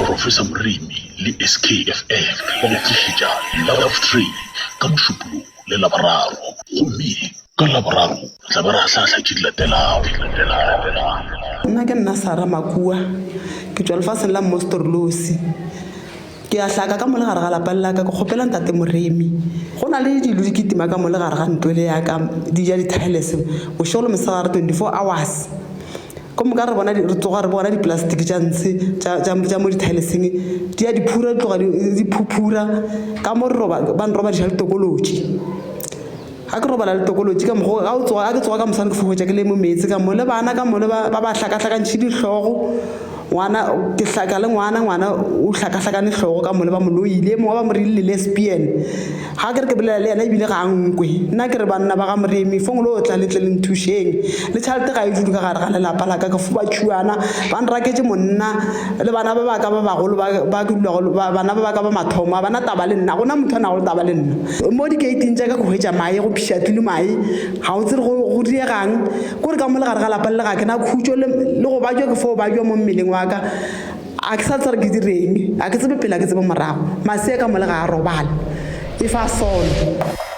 Professor Moremi le SKFF ba go tlišetša Love Train ka Mošupologo le Laboraro gomme ka Laboraro re tla be re ahlaahla tše di latelago. Nna ke nna Sarah Makua, ke tšwa lefaseng la Mostorlosi. Ke a hlaka ka mo le gare ga lapa le la ka, ke kgopela Ntate Moremi. Go na le dilo di kitima ka mo le gare ga ntlo le ya ka, di ja di-tiles bošego le mosegare 24 hours. Ko moka re bona re tsoga re bona di-plastic tša ntshe tša, tša, tša mo di-tileseng di a di phura di tloga di, di phuphura ka mo re roba, ba nrobadiša le tokolotši. Ga ke robala le tokolotši ka mokgo ga o tsoga, ga ke tsoga ka moswane ke fo hwetša ke le mo meetse ka mo le bana ka mo le ba ba ba hlakahlakantšhe dihlogo. Ngwana ke hlaka le ngwana, ngwana o hlakahlakane hlogo ka mo le ba mo loile, e mongwe ba mo rile le lesbian. Ga ke re ke bolela le yena ebile ga a nkwe. Nna ke re banna ba ga Moremi fong lo tla le tle le nthušeng. Le tšhelete ga e dule ka gare ga lelapa la ka, ke fo ba tšhuana. Ba nraketše monna le bana ba ba ka ba bagolo ba ba ke dulago ba bana ba ba ka ba mathomo ga ba na taba le nna, ga gona motho a nago le taba le nna. Mo dikeiting tša ka ke hwetša mae, go pšhatlilwe mae, ga o tsebe go go diegang. Ko re ka mo le gare ga lapa le ga ke na khutšo le le go bajwa ke fo bajwa mo mmeleng wa ka. A ke sa tsebe ke direng, a ke tsebe pele a ke tsebe morago. Masea ka mo le ga a robala. E fa solo.